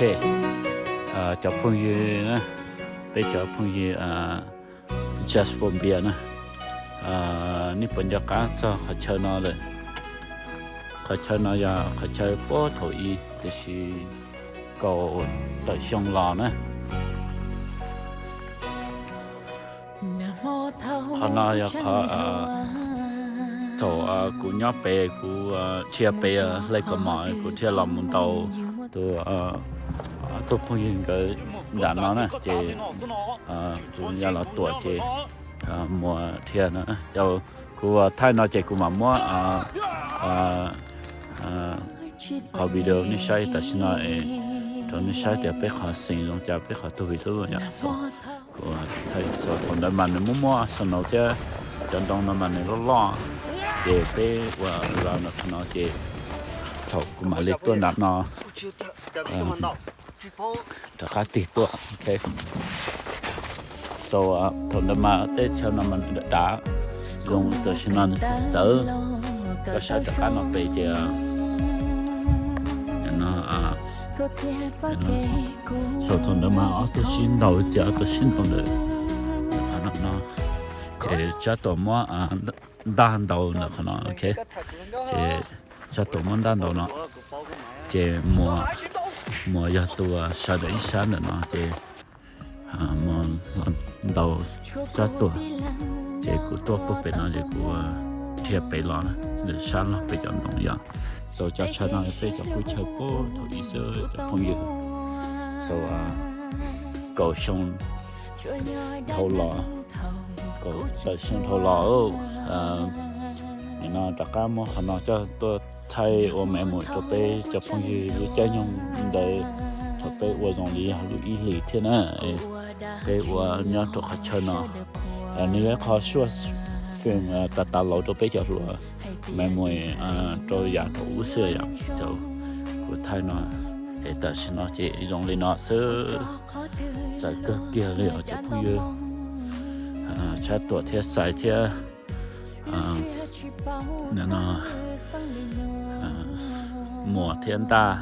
Cov phooj ywg na, peb cov phooj ywg Just for Beer na, nej puas nco qab txog qhov chaw no lawm? Qhov chaw no yog qhov chaw puag thaum ub, tiam sis kaum tawm xyoo los na. Qhov no yog qhov thaum kuv nyob pem, kuv dhia pem hle kaus mom, kuv dhia los mus ntaus tus tub phooj ywg nkawd nram no na, ces kuv ya los tuam ces mus dhia no. Kuv thaij no ces kuv mam muab qhov video nej saib tam sim no es rau nej saib tias peb qhov xeev zoo cas, peb qhov tug vim hlub yom. Kuv thaij thaum ntawd mas nws muaj muaj snow thiab, cov ntoo no mas nws loj loj, ces peb ua lawm ntawm qhov no ces thaum kuv mam li tuaj nram no rov qab tig tuaj. So thaum ntawd mas tej chaw no mas nws dav dav, zoo tam sim no nws txawv. Koj saib rov qab no pem ces no, so thaum ntawd mas ob tug sib ntaus, ces ob tug sib ntaus ntawd qhov no no, ces Tsab Tuam muab ntaj ntaus ntawm qhov no, ok. Ces Tsab Tuam muab ntaj ntaus no, ces Muas, Muas yog tus sawv daws ib sab ntawm no ces Muas los ntaus Tsab Tuam, ces kuv tuaj puag pem no ces kuv dhia pem los ntawm sab log pem cov ntoo yom. So cov chaw no peb cov qub chaw puag thaum ub xwb cov phooj ywg. So kaum xyoo dhau los, kaum tawm xyoo dhau los, nim no rov qab muab qhov no coj tuaj thaij ua memory rau peb cov phooj ywg lub caij nyoog ntawd thaum peb ua zoo li yog lub ib hlis thiab na. Peb ua nyob rau qhov chaw no, nws yog qhov short film tas tas los rau peb cov hluas memory rau yav thaum ub xwb yom. Thaum kuv thaij no es tam sim no ces zoo li no xwb, txawv kawg kiag li os cov phooj ywg. Tsab Tuam thiab Xais thiab Muas thiab Ntaj,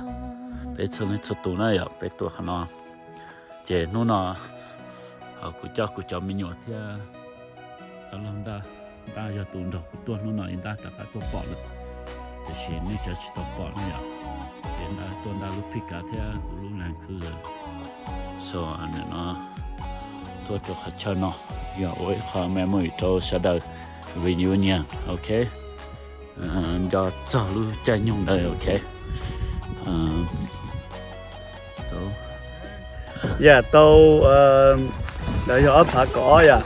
peb txhua leej txhua tus na yom, peb tuaj qhov no. Ces hnub no kuv coj kuv cov me nyuam thiab Ntaj, Ntaj yog tus nrog kuv tuaj hnub no, Ntaj rov qab tuaj pom lawm, tiam sis nej cov tsis tau pom ne yom. Ces Ntaj tuaj Ntaj lub pickup thiab kuv lub Land Cruiser. So nim no tuaj rau qhov chaw no yog ua ib qho memory rau sawv daws reunion, ok. Nco txog lub caij nyoog ntawd, ok. Yam tau, ntawd yog ob phav kaum ob yam,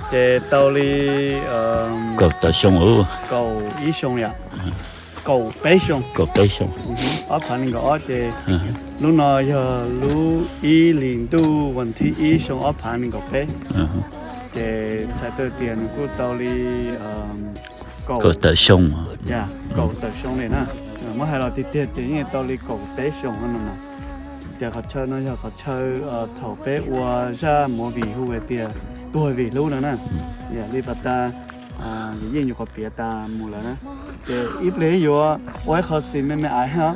ces tau li kaum tawm xyoo, kaum ib xyoo yam, kaum peb xyoo, kaum peb xyoo. Ob phav nees nkaum ob ces lub no yog lub ib hlis ntuj vas thib ib xyoo ob phav nees nkaum peb. Ces txhais tau tias nws kuj tau li kaum tawm xyoo, kaum tawm xyoo li na. Muab hais los tiag tiag ces yeej tau li kaum peb xyoo no na. Ces qhov chaw no yog qhov chaw thaum peb ua zaj movie hu hais tias Tuag Vim Hlub no na. Yam li pas tas yeej nyuam qhuav piav tas mus lawm na. Ces ib pliag yuav ua ib qho xis me me aiv thiab,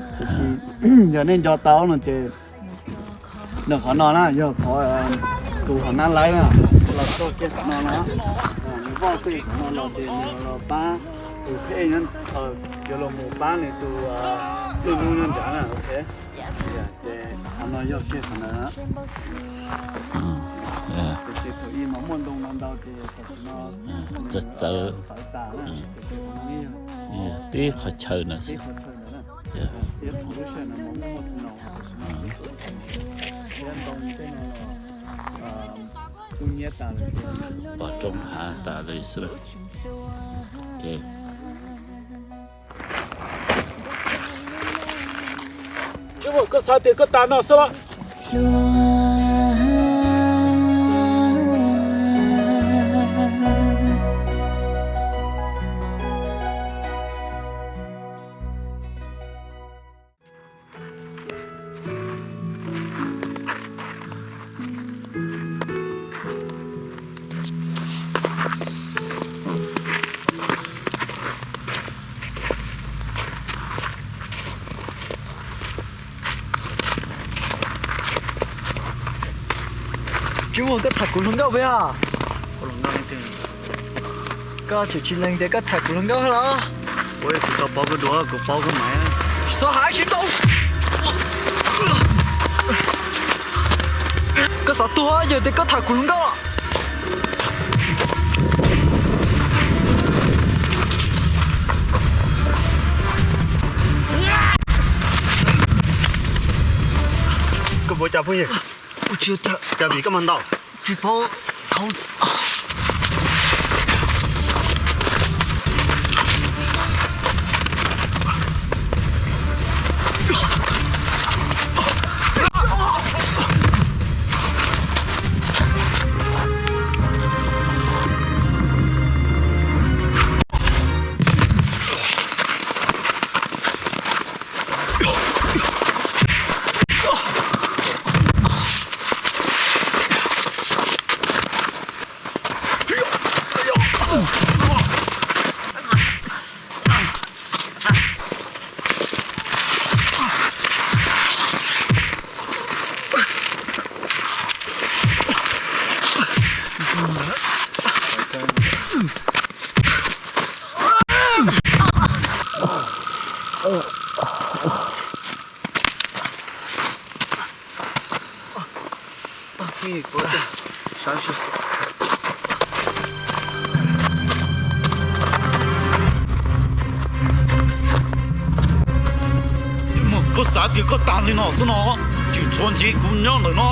tiam sis yog nej nco tau no ces nws qhov no na yog qhov tus hauv nab laib na, los txog kiag qhov no na, nws voj kiag qhov no los ces nws los pab tus phem nyob, yuav los mus pab nws tus lwj hnub nyob nrad na, ok. Ces qhov no yog kiag qhov ntawd na. Tiam sis thaum ub mas muaj ntoo no ntau ces thaum no txawv txawv tas na, tiam sis qhov no yog tib qhov chaw ntawd xwb. Tib qhov chaw ntawd na. Tib qhov lub sij hawm no mas muaj muaj snow, tiam sis no thiab ntoo tej no los kub nyiab tas lawm, pom roob hav tas li xwb. Tsis muaj, koj xav tias koj tas no xwb los? Tsis muaj, koj tham kuv hluas nkauj puas yog? Koj tseem tsis lees tias koj tham kuv hluas nkauj los? Ua ib tug tau paub koj dua, kuv paub koj mas. Txhob hais tsis tau. Koj xav tuag yog tias koj tham kuv hluas nkauj los? Koj puas cas phooj ywg? Cas vim koj mag ntau? Koj xav tias koj tag li no xwb no, tseem tshuav ntxiv kuv nyob ntawm no.